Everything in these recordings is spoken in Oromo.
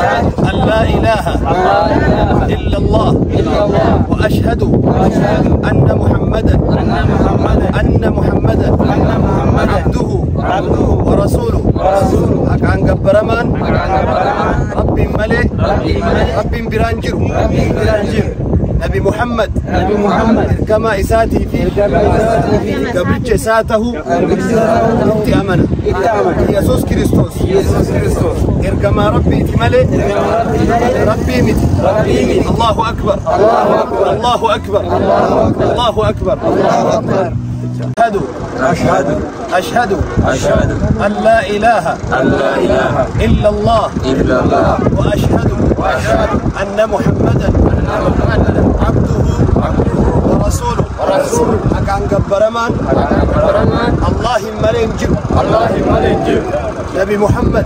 أن لا إله إلا الله وأشهد أن محمدا عبده ورسوله أكان قبرمان ربي ملي ربي برانجر نبي محمد كما إساتي في قبل إساته اتأمنا يسوع كريستوس إرجما ربي تملي ربي متي الله أكبر الله أكبر الله أكبر أشهد أن لا إله إلا الله وأشهد أن محمدا عبده ورسوله أكان قبرمان الله ملين نبي محمد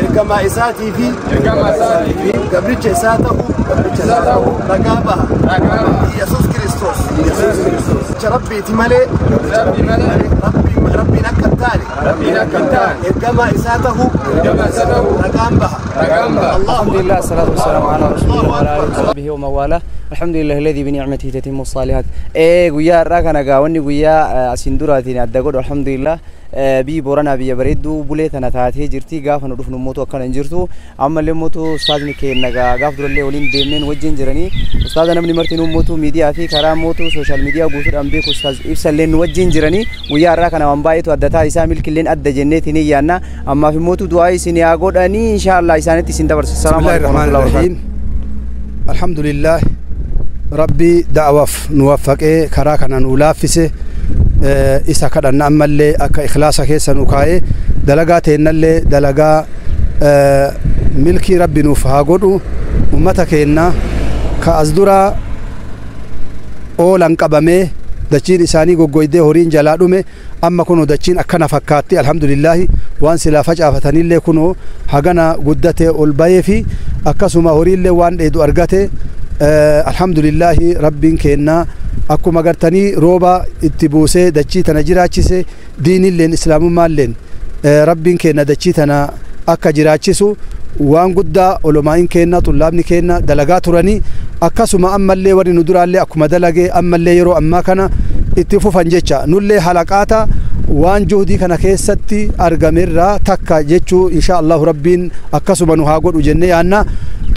إرجما إساتي في قبل إساته رقابها يسوع كريستوس ربي تملي ربي نكتاني إرجما إساته رقابها. الحمد لله الصلاة والسلام على رسول الله وعلى آله وصحبه ومن والاه. الحمد لله الذي بنعمته تتم الصالحات. guyyaa irraa kana gaawwanni guyyaa asiin duraatiin adda godhu alhamdulillah biyyi Booranaa biyya bareedduu bulee tana taatee jirti. Gaafa nu dhufnu mootu akkana hin jirtu. Ammallee mootu ustaazni keenya gaaf durallee waliin deemneen wajjin jiranii ustaaza namni martinuu mootu miidiyaa fi karaa mootu sooshaal miidiyaa guutuudhaan beeku ustaaz ibsallee nu wajjin jiranii guyyaa irraa kana waan baay'eetu adda taasisaa milkilleen adda jenneetiin hin yaanna. Ammaaf mootu du'aa isin yaa godhanii inshaallah isaanitti isin dabarsa. Salaamu alaikum warahmatullahi wabarakatuh. Alhamdulillah rabbi da'awaaf nu waffaqee karaa kana nu laaffise isa kadhanna ammallee akka ikhlaasa keessa nu kaa'ee dalagaa teennallee dalagaa milkii rabbi nuuf haa godhu. Ummata keenna ka as duraa oolan qabamee dachiin isaanii goggoydee horiin jalaa dhume amma kunoo dachiin akkana fakkaatti alhamdulillahi waan silaa facaafatanillee kunoo hagana guddatee ol bayee fi akkasuma horiillee waan dheedu argate alhamdulillahi rabbiin keenna akkuma gartanii rooba itti buusee dachii tana jiraachise diinilleen islaamummaalleen rabbiin keenna dachii tana akka jiraachisu waan guddaa olomaa'in keenna xullaabni keenna dalagaa turanii akkasuma ammallee warri nu duraallee akkuma dalagee ammallee yeroo ammaa kana itti fufan jecha nullee halaqaata waan juhudii kana keessatti argamerraa takka jechuu insha allahu rabbiin akkasuma nu haa godhu jennee yaanna.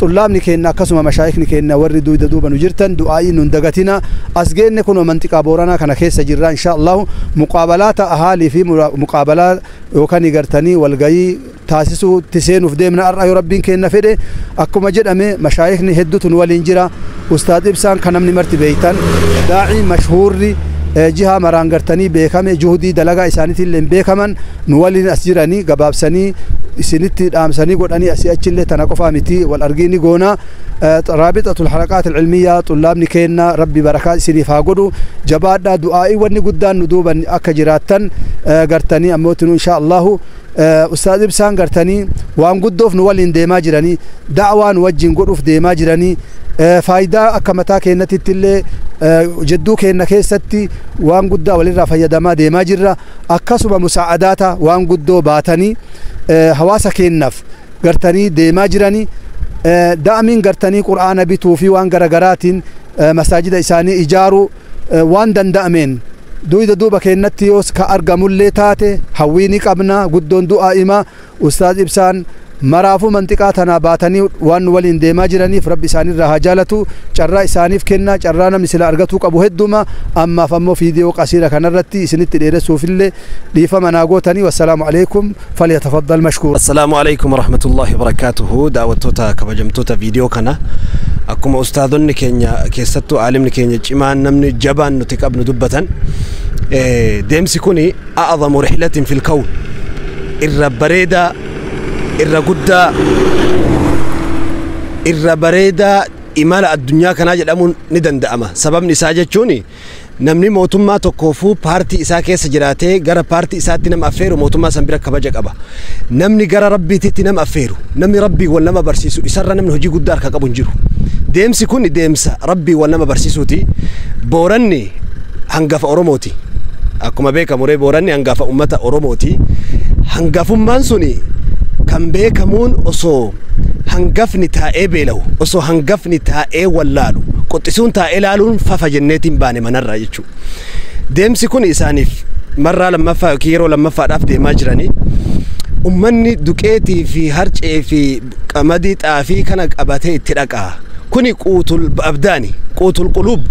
Xullaabni keenna akkasuma mashaayikni keenna warri duyda duuba nu jirtan du'aa'ii nun dagatina. As geenne kunoo manxiqaa Booranaa kana keessa jirra insha allahu muqaabalaata ahaalii fi muqaabalaa yookaan gartanii walgayii taasisuutti seenuuf deemna har'a yoo rabbiin keenna fedhe. Akkuma jedhame mashaayikni hedduutu nu waliin jira. Ustaad Ibsaan kan namni marti beeytan daa'ii mashhuurri jiha maraan gartanii beekame juhudii dalagaa isaaniitillee beekaman nu waliin as jiranii gabaabsanii isinitti dhaamsanii godhanii asii achillee tana qofaa miti wal argiini goona. Raabixatul halaqaat ilmiyaa xullaabni keenna rabbi barakaa isiniif haa godhu. Jabaadhaa du'aa'ii wanni guddaan nu duuban akka jiraattan gartanii ammootinuu insha allahu ustaad Ibsaan gartanii waan guddoof nu waliin deemaa jiranii da'waa nu wajjin godhuuf deemaa jiranii faayidaa akka mataa keenyatti illee jidduu keenya keessatti waan guddaa walirraa fayyadamaa deemaa jirra. Akkasuma musaa'adaata waan guddoo baatanii hawaasa keenyaaf gartanii deemaa jiranii da'amiin gartanii qur'aana bituu fi waan garagaraatiin masaajida isaanii ijaaruu waan danda'ameen duyda duuba keenyatti yoos ka argamullee taate hawwii ni qabna. Guddoon du'aa ima ustaaz Ibsaan maraafuu manxiqaa tanaa baatanii waan nu waliin deemaa jiraniif rabbi isaanirraa haa jaalatu. Carraa isaaniif kenna carraa namni sila argatuu qabu hedduma. Ammaaf ammoo fiidiyoo qasiira kanarratti isinitti dheeressuufillee dhiifama naa gootanii. Wassalaamu alaikum falyatafaddal mashkuur. Assalaamu alaikum warahmatullahi wabarakaatuhu. Daawwattoota kabajamtoota viidiyoo kana akkuma ustaadonni keenya keessattuu aalimni keenya cimaan namni jabaan nuti qabnu dubbatan deemsi kuni a'zamu rihlatin fil kawn irra bareedaa irra guddaa irra bareedaa imala addunyaa kanaa jedhamuun ni danda'ama. Sababni isaa jechuun namni mootummaa tokkoofuu paartii isaa keessa jiraatee gara paartii isaatti nama affeeru mootummaa san bira kabaja qaba. Namni gara rabbiititti nama affeeru namni rabbii wal nama barsiisu isarra namni hojii guddaa harka qabu hin jiru. Deemsi kun deemsa rabbii wal nama barsiisuuti. Booranni hangafa Oromooti. Akkuma beekamu Booranni hangafa uummata Oromooti. Hangafummaan suni kan beekamuun osoo Hangafni taa'ee beela'u osoo hangafni taa'ee wallaalu qoxxisuun taa'ee laaluun fafa jenneetiin baane manarraa jechuudha. Deemsi kun isaaniif marraa lammaffaa yookiin yeroo lammaffaadhaaf deemaa jiranii ummanni duqeetii fi harcee fi qamadii xaafii kana qabatee itti dhaqaa. Kuni quutul abdaani, quutul quluub,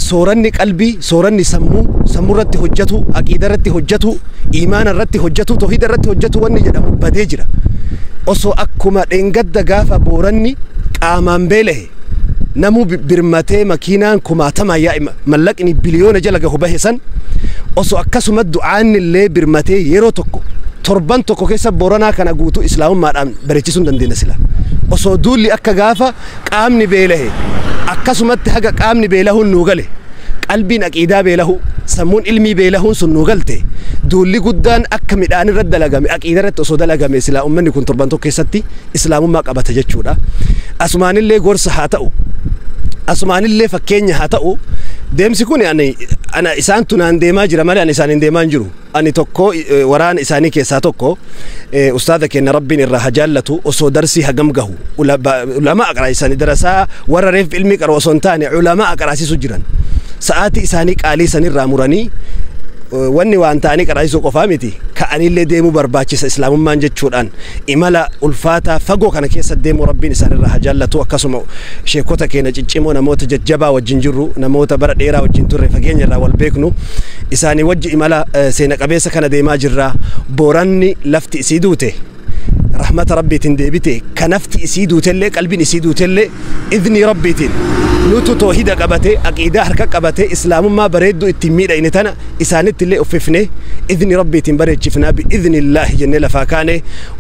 sooranni qalbii, sooranni sammuu, sammuu irratti hojjetu, aqiida irratti hojjetu, iimaana irratti hojjetu, tawhiida irratti hojjetu wanni jedhamu badee jira. Osoo akkuma dheengadda gaafa booranni qaamaan beela'e namuu birmatee makiinaan kumaatamaa yaa'e mallaqni biliyoona jala gahu bahe san osoo akkasuma du'aanni illee birmatee yeroo tokko torban tokko keessa booranaa kana guutuu islaamummaadhaan bareechisuu hin dandeenya sila. Osoo duulli akka gaafa qaamni beela'e akkasumatti haga qaamni beelahuun nuu gale qalbiin aqiidaa beelahu sammuun ilmii beelahuun sun nuu galte duulli guddaan akka midhaan irratti dalagame aqiidaa irratti osoo dalagame silaa ummanni kun torban tokko keessatti islaamummaa qabata jechuudha. Asumaanillee gorsa haa ta'u asumaanillee fakkeenya haa ta'u deemsi kun ana isaan tunaan deemaa jira malee ani isaan hin deemaa hin jiru. Ani tokko waraana isaanii keessaa tokko ustaadha keenya rabbiin irraa haa jaallatu osoo darsii hagam gahu ulama aqraasisanii darasaa warra reef ilmi qaru osoo hin taane ulama aqraasisu jiran sa'aatii isaanii qaalii sanirraa muranii wanni waan ta'anii qaraasisuu qofaa miti ka'anillee deemuu barbaachisa islaamummaan jechuudhaan imala ulfaataa fagoo kana keessa deemuu rabbiin isaanirraa haa jaallatu akkasuma sheekota keenya ciccimoo namoota jajjabaa wajjin jirru namoota bara dheeraa wajjin turre fageenya irraa wal beeknu isaanii wajji imala seena qabeessa kana deemaa jirra. Booranni lafti isii duute rahmata rabbiitiin deebite kanafti isii duutellee qalbiin isii duutellee idni rabbiitiin nutu toohida qabate aqiidaa harka qabate islaamummaa bareedduu ittiin miidhayne tana isaanitti illee uffifne idni rabbiitiin bareechifnaa biidnillaahi jennee lafaa kaane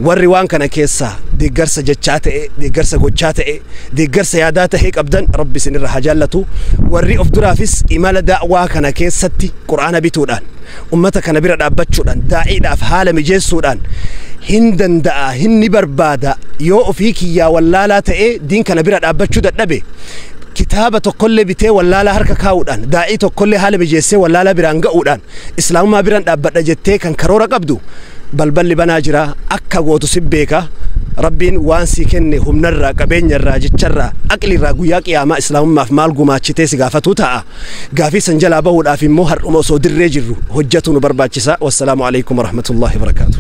warri waan kana keessaa deeggarsa jechaa ta'e deeggarsa gochaa ta'e deeggarsa yaadaa ta'e qabdan rabbi isinirra haa jaallatu. Warri of duraafis imala da'waa kana keessatti qur'aana bituudhaan ummata kana bira dhaabbachuudhaan daa'iidhaaf haala mijeessuudhaan hin danda'a hin barbaada yoo ofii kiyyaa wallaalaa ta'e diin kana bira dhaabbachuu dadhabe kitaaba tokkollee bitee wallaalaa harka kaa'uudhaan daa'ii tokkollee haala mijeessee wallaalaa biraan ga'uudhaan islaamummaa biraan dhaabbadha jettee kan karoora qabdu balballi banaa jira akka gootu si beeka. Rabbiin waan sii kenne humnarraa qabeenyarraa jecharraa aqliirraa guyyaa qiyaamaa islaamummaaf maal gumaachitee si gaafatuu ta'a. Gaafii san jalaa bahuudhaaf immoo har'uma osoo dirree jirru hojjetu nu barbaachisa. Wassalaamu alaikum warahmatullaahi wabarakaatuh.